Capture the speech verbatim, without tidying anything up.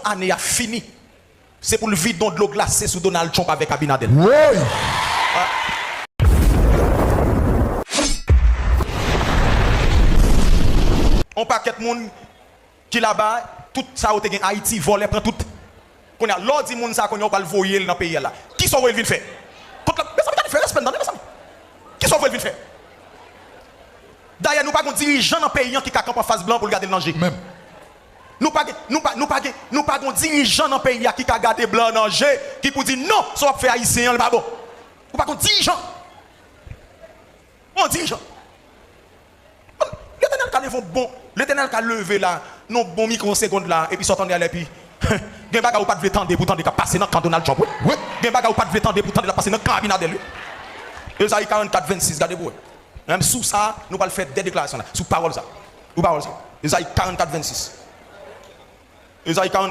ane a fini. Se pou l vide yon dlo glase sou Donald Trump avèk Abinader. Woy! On pakèt moun ki laba, tout sa yo te gen Ayiti, vòlè pran tout. Kounye a, lè w di moun sa, kounye a, w pral voye l nan peyi a la. Kisa w voye l vin fè? Kont la, mezanmi, gade, fè respè n, tande, mezanmi. Kisa w voye l vin fè? Dayè, nou pa gen dirijan nan peyi an ki ka kanpe anfas blan pou l gade l nan je. Menm. Nou pa gen, nou pa, nou pa gen, nou pa gen dirijan nan peyi a ki ka gade blan nan je, ki pou di non, sa w ap fè Ayisyen an, li pa bon. Ou pa gen dirijan. Ou gen dirijan. Letènèl ka leve yon bon, Letènèl ka leve la, nan bon mikwo segond la, epi sa w tande a lè pi. Gen bagay ou pa t vle tande pou tande k ap pase nan kan Donald Trump, wi. Wi. Gen bagay ou pa t vle tande pou tande l ap pase nan kan Abinader, wi. Ezayi karannkat vennsis, gade pou wè. Menm sou sa, nou pral fè de deklarasyon la, sou pawòl sa. Sou pawòl sa. Ezayi karannkat vennsis. Ezayi karannkat vennsis.